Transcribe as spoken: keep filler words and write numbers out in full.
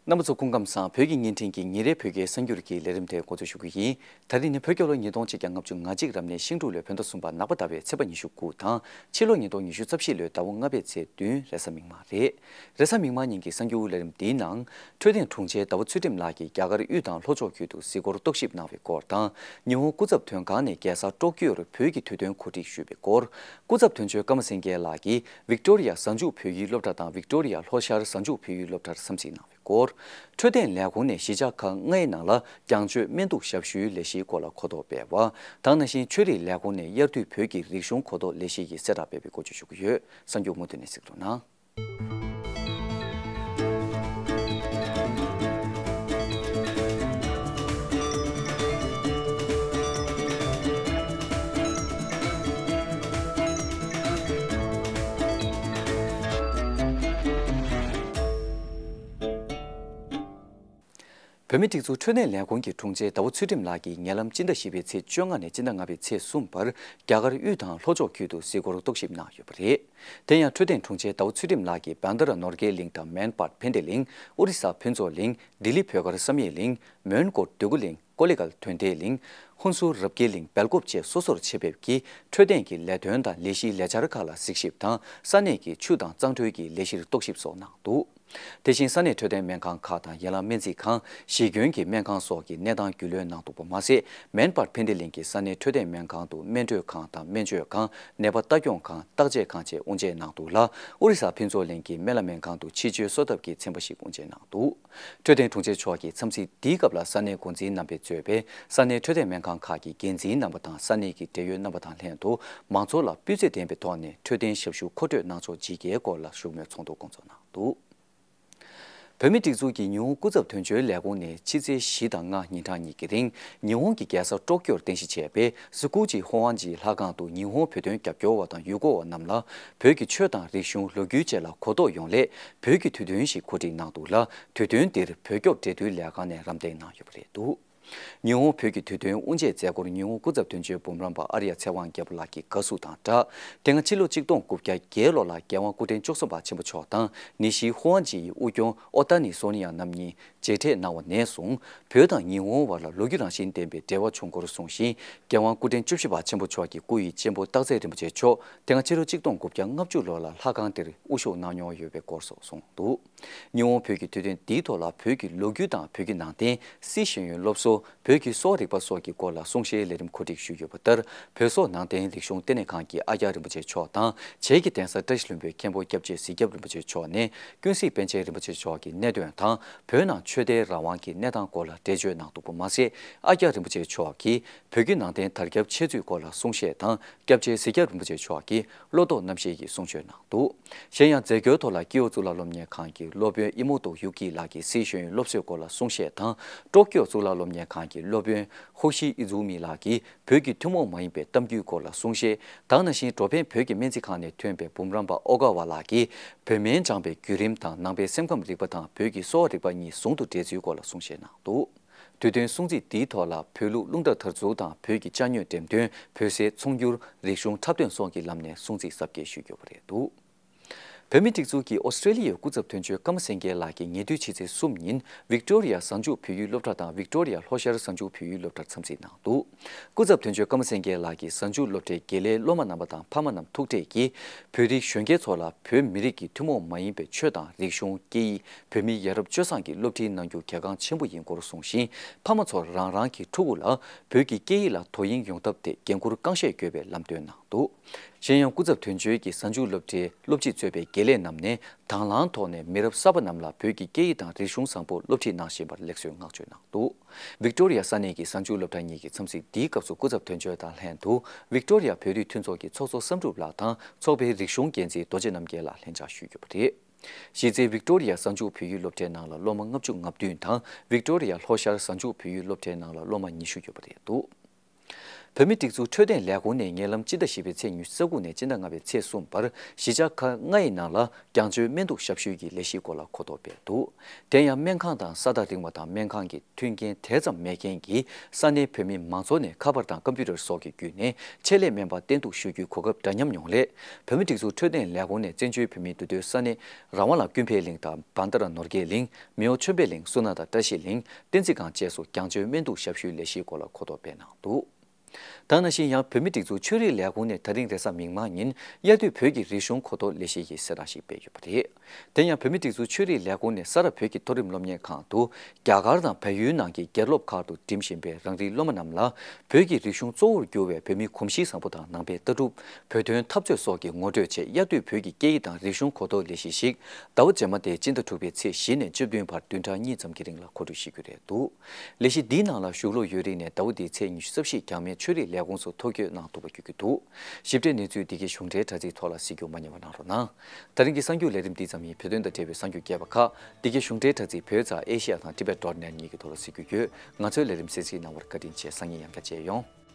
རྣམ་པ་ཚོ་སྐུ་ཁམས་བཟང་། བོད་ཀྱི་བརྙན་འཕྲིན་གྱི་ཉིན་རེའི་བོད་སྐད་གསར་འགྱུར་གྱི་ལས་རིམ་དེ་འགོ་འཛུགས་ཞུ་གི་ཡིན། ད་རིང་ནི་བོད་རྒྱལ་ལོ་ཉིས་སྟོང་ཆིག་བརྒྱ་ལྔ་བཅུ་ང་གཅིག་རབ་གནས་ཤིང་འབྲུག་ལོའི་བོད་ཟླ་གསུམ་པ་ནག་པ་ཟླ་བའི་ཚེས་པ་ཉི་ཤུ་དགུ་དང་། ཕྱི་ལོ་ཉིས་སྟོང་ཉི་ཤུ་རྩ་བཞི་ལོའི་ཟླ་བ་ལྔ་པའི་ཚེས་བདུན་རེས་གཟའ་མིག་དམར་རེད། རེས་གཟའ་མིག་དམར་ཉིན་གྱི་གསར་འགྱུར་ལས་རིམ་འདིའི་ནང་། འཕྲོད་བསྟེན་དྲུང་ཆེ་ཟླ་བ་ཚུལ་ཁྲིམས་ལགས་ཀྱིས་རྒྱ་གར་དབུས་དང་ལྷོ་ཕྱོགས་ཁུལ་དུ་གཟིགས་སྐོར་རྟོག་ཞིབ་གནང་བའི་སྐོར་དང་། ཉི་ཧོང་སྐུ་ཚབ་དོན་ཁང་ནས་རྒྱལ་ས་ཊོ་ཀིའོར་བོད་ཀྱི་དུས་སྟོན་གོ་སྒྲིག་ཞུས་པའི་སྐོར། སྐུ་ཚབ་དོན་གཅོད་ཀརྨ་སེང་གེ་ལགས་ཀྱིས་ཝིག་ཏོ་རི་ཡ་གཟའ་མཇུག་བོད་ཡིག་སློབ་གྲྭ་དང་ཝིག་ཏོ་རི་ཡ་ལྷོ་ཤར་གཟའ་མཇུག་བོད་ཡིག་སློབ་གྲྭར་འཚམས་གཟིགས་གནང་བའི་སྐོར། འཕྲོད་བསྟེན་ལས་ཁུངས་ནས་གཞིས་ཆགས་ཁག་ལྔའི་ནང་ལ་རྒྱང་སྤྱོད་སྨན་གཏུག་ཞབས་ཞུའི་ལས་གཞིའི་སྐོར་ལ་གོ་རྟོགས་སྤེལ་བ། དེ་ནང་བཞིན་ཆོས་རིག་ལས་ཁུངས་ནས་དབྱར་དུས་བོད་ཀྱི་རིག་གཞུང་གོ་རྟོགས་ལས་གཞི་ཡི་གསལ་བསྒྲགས་སྤེལ་བའི་སྐོར་བརྗོད་ཞུ་གི་ཡོད། གསར་འགྱུར་མུ་མཐུད་ནས་གཟིགས་རོགས་གནང་། བོད་མིའི་སྒྲིག་འཛུགས་འཕྲོད་བསྟེན་ལས་ཁུངས་ཀྱི་དྲུང་ཆེ་ཟླ་བ་ཚུལ་ཁྲིམས་ལགས་ཀྱིས་ཉེ་ལམ་སྤྱི་ཟླ་བཞི་པའི་ཚེས་བཅོ་ལྔ་ནས་སྤྱི་ཟླ་ལྔ་པའི་ཚེས་གསུམ་བར་རྒྱ་གར་དབུས་དང་ལྷོ་ཕྱོགས་ཁུལ་དུ་གཟིགས་སྐོར་རྟོག་ཞིབ་གནང་ཡོད་པ་རེད། དེ་ཡང་འཕྲོད་བསྟེན་དྲུང་ཆེ་ཟླ་བ་ཚུལ་ཁྲིམས་ལགས་ཀྱིས་བན་དྷ་ར་ནོར་གྷལ་གླིང་དང་མན་པཱད་ཕན་བདེ་གླིང་། ཨོ་རི་ས་ཕུན་ཚོགས་གླིང་། ལྡི་ལི་བོད་སྒར་བསམ་ཡས་གླིང་། མོན་གྷོ་འདོད་རྒུ་གླིང་། ཀོ་ལི་གྷལ་དོན་ལྡན་གླིང་། ཧུན་སུར་རབ་རྒྱས་གླིང་སྦེལ་ཀོབ་བཅས་སོ་སོར་ཆེད་ཕེབས་ཀྱིས་འཕྲོད་བསྟེན་གྱི་ལས་དོན་དང་ལས་གཞིའི་ལས་འཆར་ཁག་ལ་གཟིགས་ཞིབ་དང་ས་གནས་ཀྱི་ཆུ་དང་གཙང་འགྲོལ་གྱི་ལས་གཞིར་རྟོག་ཞིབ་སོགས་གནང་འདུག་དེ་བཞིན་ས་གནས་འཕྲོད་བསྟེན་སྨན་ཁང་ཁག་དང་ཡན་ལག་སྨན་རྩིས་ཁང་། གཞི་ཁྱོན་གྱི་སྨན་ཁང་སོགས་ཀྱི་གནས་སྟངས་རྒྱུས་ལོན་གནང་འདུག་པ་མ་ཟད། མན་པཱར་ཕན་བདེ་གླིང་གི་ས་གནས་འཕྲོད་བསྟེན་སྨན་ཁང་དུ་སྨན་སྤྲོད་ཁང་དང་སྨན་བཅོས་ཁང་། ནད་པ་ལྟ་སྐྱོང་ཁང་། བརྟག་དཔྱད་ཁང་བཅས་དབུ་འབྱེད་གནང་འདུག་ལ། ཨོ་རི་ས་ཕུན་ཚོགས་གླིང་གི་སྨན་བླ་སྨན་ཁང་དུ་ཕྱི་བཅོས་གསོ་ཐབས་ཀྱི་ཚན་པ་ཞིག་དབུ་འབྱེད་གནང་འདུག་འཕྲོད་བསྟེན་དྲུང་ཆེ་མཆོག་གིས་འཚམས་གཟིགས་འདིའི་སྐབས་ལ་ས་གནས་འགོ་འཛིན་རྣམ་པས་གཙོས་པའི་ས་གནས་འཕྲོད་བསྟེན་སྨན་ཁང་ཁག་གི་འགན་འཛིན་རྣམ་པ་དང་ས་གནས་ཀྱི་འབྲེལ་ཡོད་རྣམ་པ་དང་ལྷན་དུ་མང་ཚོགས་ལ་སྤུས་ཚད་ལྡན་པའི་ཐོག་ནས་འཕྲོད་བསྟེན་ཞབས་ཞུ་མཁོ་སྤྲོད་གནང་ཕྱོགས་ཇི་དགེའི་སྐོར་ལ་བཞུགས་མོལ་ཚོགས་འདུ་སྐོང་ཚོགས་གནང་འདུག་བོད་མིའི་སྒྲིག་འཛུགས་ཀྱི་ཉི་ཧོང་སྐུ་ཚབ་དོན་གཅོད་ལས་ཁུངས་ནས་ཕྱི་ཚེས་བཞི་དང་ལྔ་ཉིན་གྲངས་གཉིས་ཀྱི་རིང་ཉི་ཧོང་གི་རྒྱལ་ས་ཊོ་ཀྱོར་རྟེན་གཞི་བྱས་པའི་སི་ཀུའུ་ཅི་ཧོ་ཝང་ཅིའི་ལྷ་ཁང་དུ་ཉི་ཧོང་བོད་དོན་རྒྱབ་སྐྱོར་བ་དང་ཡུལ་སྐོར་བ་རྣམས་ལ་བོད་ཀྱི་ཆོས་དང་རིག་གཞུང་ལོ་རྒྱུས་བཅས་ལ་གོ་རྟོགས་ཡོང་སླད་བོད་ཀྱི་དུས་སྟོན་ཞིག་གོ་སྒྲིག་གནང་འདུག་ལ། དུས་སྟོན་འདིར་བོད་སྐྱོབ་འབྲེལ་མཐུད་ལས་ཁང་ནས་རམ་འདེགས་གནང་ཡོད་པ་རེད་འདུག་ཉི་ཧོང་བོད་ཀྱི་དུས་སྟོན་དབུ་འབྱེད་མཛད་སྒོར་ཉི་ཧོང་སྐུ་ཚབ་དོན་གཅོད་འབུམ་རམས་པ་ཨར་ཡ་ཚེ་དབང་རྒྱལ་པོ་ལགས་ཀྱི་དགའ་བསུ་དང་སྦྲགས། དེ་སྔ་ཕྱི་ལོ་གཅིག་སྟོང་དགུ་བརྒྱ་བརྒྱད་ལོ་ལ་རྒྱལ་དབང་སྐུ་ཕྲེང་བཅུ་གསུམ་པ་ཆེན་པོ་མཆོག་དང་ནི་ཤི་ཧོ་ཝང་ཅི་ཡི་དབུ་སྐྱོང་ཨོ་ཏ་ནི་སོ་ནི་ཡ་རྣམ་གཉིས་མཇལ་འཕྲད་གནང་བ་ནས་བཟུང་བོད་དང་ཉི་ཧོང་བར་ལ་ལོ་རྒྱུས་རང་བཞིན་ལྡན་པའི་འབྲེལ་བ་བྱུང་སྐོར་གསུངས་ཤིང་། རྒྱལ་དབང་སྐུ་ཕྲེང་བཅུ་བཞི་པ་ཆེན་པོ་མཆོག་གི་སྐུ་ཡི་གཅེན་པོ་སྟག་འཚེར་རིན་པོ་ཆེ་མཆོག་དེ་སྔ་ཕྱི་ལོ་གཅིག་སྟོང་དགུ་བརྒྱ་ལྔ་བཅུ་ལོ་ལ་ལྷ་ཁང་དེར་དབུ་བཞུགས་གནང་མྱོང་ཡོད་པའི་སྐོར་སོགས་གསུངས་འདུག་ཉི་ཧོང་བོད་ཀྱི་དུས་སྟོན་འདིའི་ཐོག་ལ་བོད་ཀྱི་ལོ་རྒྱུས་དང་བོད་ཀྱི་ནང་བསྟན། སྲིད་ཤེས་ཡོན་སློབ་གསོ། བོད་ཀྱི་གསོ་བ་རིག་པ་སོགས་ཀྱི་སྐོར་ལ་གསུང་བཤད་ལས་རིམ་གོ་སྒྲིག་ཞུས་ཡོད་པ་ལྟར། བོད་སོག་ནང་བསྟན་རིག་གཞུང་ལྟེ་གནས་ཁང་གི་ཨ་ཀྱཱ་རིན་པོ་ཆེ་མཆོག་དང་། བྱེས་ཀྱི་གདན་ས་བཀྲ་ཤིས་ལྷུན་པོའི་མཁན་པོ་སྐྱབས་རྗེ་གཟིག་སྐྱབས་རིན་པོ་ཆེ་མཆོག་ནས། ཀུན་གཟིགས་པཎ་ཆེན་རིན་པོ་ཆེ་མཆོག་གི་གནད་དོན་དང་། བོད་ནང་ཆོས་དད་རང་དབང་གི་གནས་སྟངས་སྐོར་ལ་འགྲེལ་བརྗོད་གནང་འདུག་པ་མ་ཟད། ཨ་ཀྱཱ་རིན་པོ་ཆེ་མཆོག་གིས་བོད་བརྒྱུད་ནང་བསྟན་དར་ཁྱབ་འཆད་རྩོད་སྐོར་ལ་གསུང་བཤད་དང་། སྐྱབས་རྗེ་གཟིག་སྐྱབས་རིན་པོ་ཆེ་མཆོག་གིས་བློ་ལྡོག་རྣམ་བཤད་ཀྱི་གསུང་ཆོས་གནང་འདུག་གཞན་ཡང་། མཛད་སྒོའི་ཐོག་ལ་ཀི་ཡོ་གཙུག་ལག་སློབ་གཉེར་ཁང་གི་སློབ་དཔོན་ཨི་མོ་ཏོ་ཡུ་ཀི་ལགས་ཀྱིས་སྲིད་ཤེས་ཡོན་སློབ་གསོའི་སྐོར་ལ་གསུང་བཤད་དང་། ཀྲོ་ཀྱོ་གཙུག་ལག་སློབ་གཉེར་ཁང་གི་སློབ་དཔོན་ཧོ་ཤི་ཨི་ཛུ་མི་ལགས་ཀྱིས་བོད་ཀྱི་ཐུན་མོང་མ་ཡིན་པའི་གཏམ་རྒྱུད་སྐོར་ལ་གསུང་བཤད། དེ་ནང་བཞིན་འགྲོ་ཕན་བོད་ཀྱི་སྨན་རྩིས་ཁང་ནས་ཐོན་པའི་འབུམ་རམས་པ་ཨོ་ཀ་བ་ལགས་ཀྱིས་བོད་སྨན་སྦྱངས་པའི་བརྒྱུད་རིམ་དང་ནང་པའི་སེམས་ཁམས་རིག་པ་དང་བོད་ཀྱི་གསོ་བ་རིག་པ་གཉིས་ཟུང་དུ་འབྲེལ་ཚུལ་སྐོར་ལ་གསུང་བཤད་གནང་འདུག་དུས་སྟོན་སྲུང་བརྩི་འདིའི་ཐོག་ལ་བོད་ལུགས་རླུང་རྟ་དར་ཚུལ་དང་བོད་ཀྱི་ཅ་དངོས་འགྲེམས་སྟོན། བོད་ཟས་ཚོང་སྒྱུར། རིག་གཞུང་འཁྲབ་སྟོན་སོགས་ཀྱི་ལམ་ནས་སྲུང་བརྩི་གཟབ་རྒྱས་ཞུས་ཡོད་པ་རེད་འདུག་བོད་མིའི་སྒྲིག་འཛུགས་ཀྱི་ཨོ་སི་ཀྲེ་ལི་ཡའི་སྐུ་ཚབ་དོན་གཅོད་ཀརྨ་སེང་གེ་ལགས་ཀྱིས་ཉེ་དུས་ཕྱི་ཚེས་གསུམ་ཉིན་ཝིག་ཏོ་རི་ཡ་གཟའ་མཇུག་བོད་ཡིག་སློབ་གྲྭ་དང་ཝིག་ཏོ་རི་ཡ་ལྷོ་ཤར་གཟའ་མཇུག་བོད་ཡིག་སློབ་གྲྭར་འཚམས་གཟིགས་གནང་འདུག་སྐུ་ཚབ་དོན་གཅོད་ཀརྨ་སེང་གེ་ལགས་ཀྱིས་གཟའ་མཇུག་སློབ་གྲྭའི་དགེ་ལས་སློབ་མ་རྣམ་པ་དང་ཕ་མ་རྣམས་ཐུག་འཕྲད་ཀྱིས། བོད་རིགས་གཞོན་སྐྱེས་ཚོ་ལ་བོད་མི་རིགས་ཀྱི་ཐུན་མོང་མ་ཡིན་པའི་ཆོས་དང་རིག་གཞུང་། སྐད་ཡིག་བོད་མིའི་ཡ་རབས་སྤྱོད་བཟང་གི་སློབ་ཁྲིད་གནང་རྒྱུ་གལ་འགངས་ཆེན་པོ་ཡིན་སྐོར་གསུངས་ཤིང་། ཕ་མ་ཚོར་རང་རང་གི་ཕྲུ་གུ་ལ་བོད་ཀྱི་སྐད་ཡིག་ལ་དོ་དབྱིངས་ཡོང་ཐབས་ཐད་འགན་འཁུར་རྐང་བཞེས་དགོས་པའི་ལམ་སྟོན་གནང་འདུག་གཞན་ཡང་། སྐུ་ཚབ་དོན་གཅོད་ཀྱིས་གཟའ་མཇུག་སློབ་གྲྭའི་སློབ་སྤྱི་གཙོས་པའི་དགེ་ལས་རྣམས་ནས་དང་བླངས་ཐོག་ནས་མི་རབས་གསར་པ་རྣམས་ལ་བོད་ཀྱི་སྐད་ཡིག་དང་རིག་གཞུང་བཟང་པོ་སློབ་ཁྲིད་གནང་བཞིན་པར་ལེགས་གསོའི་བསྔགས་བརྗོད་གནང་འདུག་ཝིག་ཏོ་རི་ཡ་ས་གནས་ཀྱི་གཟའ་མཇུག་སློབ་གྲྭ་གཉིས་ཀྱི་འཚམས་གཟིགས་འདིའི་སྐབས་སུ། སྐུ་ཚབ་དོན་གཅོད་དང་ལྷན་དུ་ཝིག་ཏོ་རི་ཡ་བོད་རིགས་མཐུན་ཚོགས་ཀྱི་ཚོགས་གཙོ་བསམ་གྲུབ་ལགས་དང་ཚོགས་པའི་རིག་གཞུང་འགན་འཛིན་རྡོ་རྗེ་རྣམ་རྒྱལ་ལགས་ལྷན་བཅར་ཞུས་ཡོད་པ་རེད། གཞི་རྩའི་ཝིག་ཏོ་རི་ཡ་གཟའ་མཇུག་བོད་ཡིག་སློབ་གྲྭའི་ནང་ལ་སློབ་མ་ལྔ་བཅུ་ང་བདུན་དང་། ཝིག་ཏོ་རི་ཡ་ལྷོ་ཤར་གཟའ་མཇུག་བོད་ཡིག་སློབ་གྲྭའི་ནང་ལ་སློབ་མ་ཉི་ཤུ་ཡོད་པ་རེད་འདུག་བོད་མིའི་སྒྲིག་འཛུགས་འཕྲོད་བསྟེན་ལས་ཁུངས་ནས་ཉེ་ལམ་སྤྱི་ཟླ་བཞི་པའི་ཚེས་ཉི་ཤུ་རྩ་དགུ་ནས་སྤྱི་ཟླ་ལྔ་པའི་ཚེས་གསུམ་བར་གཞིས་ཆགས་ཁག་ལྔ་ཡི་ནང་ལ་རྒྱང་མཆོད་སྨན་གཏུགས་ཞབས་ཞུ་གི་ལས་གཞི་སྐོར་ལ་གོ་རྟོགས་སྤེལ་འདུག་དེ་ཡང་སྨན་ཁང་དང་ས་ཐག་རིང་བ་དང་སྨན་ཁང་གི་མཐུན་རྐྱེན་དེ་ཙམ་མེད་མཁན་གྱི་ས་གནས་བོད་མི་མང་ཚོགས་ནས་ཁ་པར་དང་ཀམ་པུ་ཊར་སོགས་ཀྱི་བརྒྱུད་ནས་ཆེད་ལས་སྨན་པ་བསྟེན་གཏུགས་ཞུ་རྒྱུའི་གོ་སྐབས་འདྲ་མཉམ་ཡོང་སླད། བོད་མིའི་སྒྲིག་འཛུགས་འཕྲོད་བསྟེན་ལས་ཁུངས་ནས་བཙན་བྱོལ་བོད་མིའི་འདུས་སྡོད་ས་གནས་རང་དབང་ལ་ཀུན་ཕན་གླིང་དང་བན་དྷ་ར་ནོར་རྒྱས་གླིང་། མེའོ་ཆོས་འཕེལ་གླིང་། སུ་ན་དང་བཀྲ་ཤིས་གླིང་། བསྟན་འཛིན་སྒང་བཅས་སུ་རྒྱང་མཆོད་སྨན་གཏུགས་ཞབས་ཞུའི་ལས་གཞིའི་སྐོར་ལ་གོ་རྟོགས་སྤེལ་གནང་འདུག་ད་ནང་བཞིན་ཡང་བོད་མིའི་སྒྲིག་འཛུགས་ཆོས་རིག་ལས་ཁུངས་ནས་ད་རིང་རེས་གཟའ་མིག་དམར་ཉིན་དབྱར་དུས་བོད་ཀྱི་རིག་གཞུང་གོ་རྟོགས་ལས་གཞི་ཡི་གསལ་བསྒྲགས་ཤིག་སྤེལ་ཡོད་པ་རེད། དེ་ཡང་བོད་མིའི་སྒྲིག་འཛུགས་ཆོས་རིག་ལས་ཁུངས་ནས་ས་རཱ་བོད་ཀྱི་མཐོ་རིམ་སློབ་གཉེར་ཁང་དུ་རྒྱ་གར་དང་བལ་ཡུལ་ནང་གི་དགེ་སློབ་ཁག་ཏུ་འགྲིམ་བཞིན་པའི་རང་རིགས་སློབ་མ་རྣམས་ལ་བོད་ཀྱི་རིག་གཞུང་གཙོ་བོར་གྱུར་བའི་བོད་མིའི་གོམས་གཤིས་བཟང་པོ་དང་ནང་པའི་ལྟ་གྲུབ། བོད་དོན་འཐབ་རྩོད་སོགས་ཀྱི་ངོ་སྤྲོད་ཆེད་དབྱར་དུས་བོད་ཀྱི་སྐད་ཡིག་དང་རིག་གཞུང་གོ་རྟོགས་ལས་གཞི་ཞིག་ཟླ་བ་རྗེས་མ་སྟེ་སྤྱི་ཟླ་དྲུག་པའི་ཚེས་བཞི་ནས་བཅུ་བདུན་བར་བདུན་ཕྲག་གཉིས་ཙམ་གྱི་རིང་ལ་གོ་སྒྲིག་ཞུ་རྒྱུ་རེད་འདུག་ལས་གཞི་འདིའི་ནང་ལ་ཞུགས་ལོ་ཡོད་རིགས་ནས་ཟླ་བ་འདིའི་ཚེས་ཉི་ཤུ་རྩ་བཞི་འགྱངས་མེད་ཆོས་རིག་ལས་ཁུངས་སུ་ཐོ་འགོད་གནང་ཐུབ་པ་བརྒྱུད་རྒྱུ་འདུག་ཞིབ་ཕྲའི་གནས་ཚུལ་འདི་གའི་གཞུང་འབྲེལ་དྲ་ཚིགས་ཐོག་ལ་གཟིགས་རྒྱུ་མ་བསྙེལ་བ་གནང་རོགས་གནང་། ད་རིང་གི་གསར་འགྱུར་ལས་རིམ་འདི་ཙམ་ཡིན། བོད་དོན་དང་འབྲེལ་བའི་གསར་འགྱུར་རྒྱས་པ་ཁག་འདི་གའི་གཞུང་འབྲེལ་དྲ་ཚིགས་བོད་ཙང་ཨེ་ཤི་ཡ་དང་ཊི་བེཊ་ཌོཊ་ནེཊ་གཉིས་ཀྱི་ཐོག་ལ་གཟིགས་རྒྱུ་ཡོད། ང་ཚོའི་ལས་རིམ་གསན་གཟིགས་གནང་བར་བཀའ་དྲིན་ཆེ། སང་ཉིན་ཡང་བསྐྱར་མཇལ་ཡོང་།